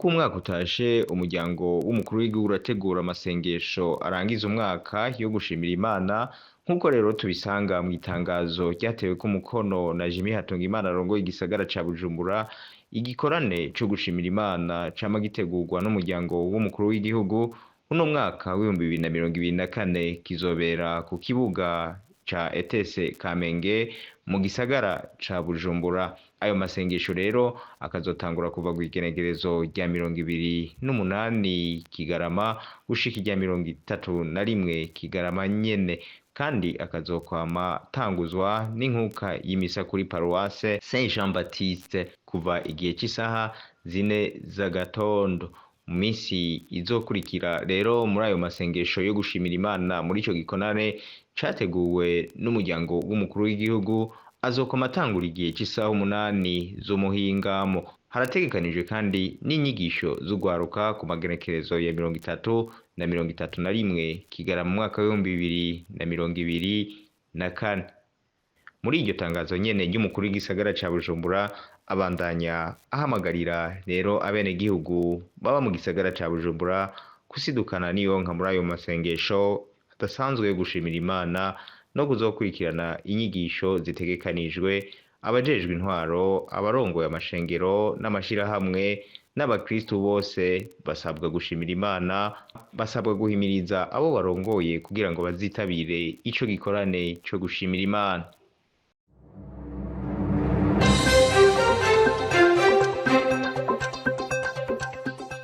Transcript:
Uko umwaka utashe, umuryango w'umukuru w'igihugu urategura amasengesho arangiza umwaka yo gushimira Imana, nk'uko rero tubisanga mw'itangazo ryateweko umukono na Jimmy Hatungimana arongoye igisagara ca Bujumbura. Igikorane co gushimira Imana cama gitegurwa n'umuryango w'umukuru w'igihugu, uno mwaka w'2024 kizobera ku kibuga ca ETS Kamenge mu gisagara ca Bujumbura. Ayo masengesho rero akazotangura kuva kw'igenekerezo rya 28 Kigarama gushika irya 31 Kigarama nyene, kandi akazokwama atanguzwa n'inkuka y'imisa kuri paruwase Saint Jean Baptiste kuva igihe c'isaha 4 z'agatondo. Mu minsi izokurikira rero, muri ayo masengesho yo gushimira Imana muri ico gikorane categuwe n'umuryango w'umukuru w'igihugu, azokoma atangura igihe c'isaha 8 z'umuhingamo. Harategekanijwe kandi n'inyigisho z'urwaruka ku magenekerezo ya 30 na 31 Kigarama mu mwaka w'2024. Muri iryo tangazo nyene ry'umukuru w'igisagara ca Bujumbura, abandanya ahamagarira rero abenegihugu baba mu gisagara ca Bujumbura gusidukana n'iyonka muri ayo masengesho adasanzwe yo gushimira Imana no kuzokurikirana inyigisho zitegekanijwe. Abajejwe intwaro, abarongoye amashengero n'amashirahamwe n'abakristu bose basabwa gushimira Imana, basabwa guhimiriza abo barongoye kugira ngo bazitabire ico gikorane co gushimira Imana.